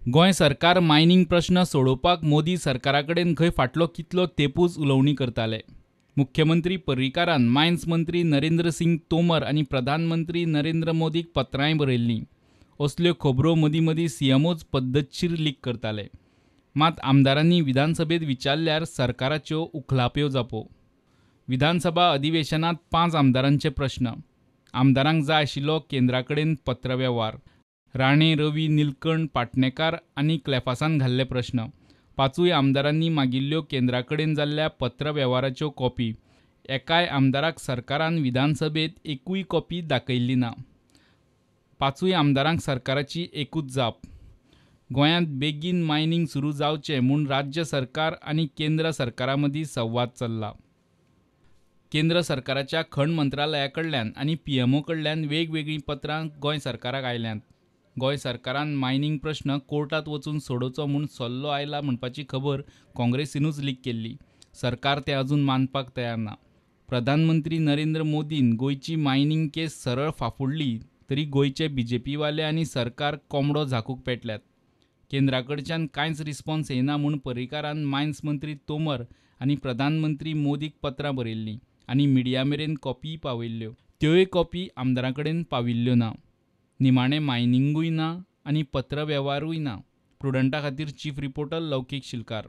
गोंय सरकार मायनिंग प्रश्न सोडोवपाक मोदी सरकारा कडेन खंय फाटलो कितलो तेंपूच उलोवणी करताले. मुख्यमंत्री पर्रीकारान मायन्स मंत्री नरेंद्र सिंग तोमर आनी प्रधानमंत्री नरेंद्र मोदीक पत्रांय बरयल्लीं. असल्यो खबरो मदीं मदीं सीएमओच पद्दतशीर लीक करताले. मात आमदारांनी विधानसभेंत विचारल्यार सरकाराच्यो उखलाप्यो जापो. विधानसभा अधिवेशनांत 5 आमदारांचे प्रश्न. आमदारांक जाय आशिल्लो केंद्रा कडेन पत्रवेव्हार. राणे, रवी, निलकंठ, पाटणेकार आनी क्लेफासान घाल्ले प्रश्न. 5 आमदारांनी मागिल्ल्यो केंद्रा कडेन जाल्ल्या पत्रवेव्हाराच्यो कॉपी. एकाय आमदाराक सरकारान विधानसभेंत एकूय कॉपी दाखयल्ली ना. 5 आमदारांक सरकाराची एकूच जाप. गोंयांत बेगीन मायनिंग सुरू जावचें म्हूण राज्य सरकार आनी केंद्र सरकारा मदीं संवाद चल्ला. केंद्र सरकाराच्या खण मंत्रालया कडल्यान आनी पीएमओ कडल्यान वेगवेगळीं पत्रां गोंय सरकाराक आयल्यांत. गोंय सरकारान मायनिंग प्रश्न कोर्टांत वचून सोडोवचो म्हूण सल्लो आयला म्हणपाची खबर काँग्रेसीनूच लीक केल्ली. सरकार तें अजून मानपाक तयार ना. प्रधानमंत्री नरेंद्र मोदीन गोंयची मायनिंग केस सरळ फाफुडली तरी गोंयचे बीजेपीवाले आनी सरकार कोंबडो झाकूक पेटल्यात. केंद्रा कडच्यान कांयच रिस्पॉन्स येना म्हूण पर्रीकारान मायन्स मंत्री तोमर आनी प्रधानमंत्री मोदीक पत्रां बरयल्लीं आनी मिडिया मेरेन कॉपीय पावयल्ल्यो. त्योय कॉपी आमदारां कडेन पाविल्ल्यो ना. निमाणें मायनिंगूय ना आनी पत्रवेव्हारूय ना. प्रुडंटा खातीर चीफ रिपोर्टर लौकीक शिलकार.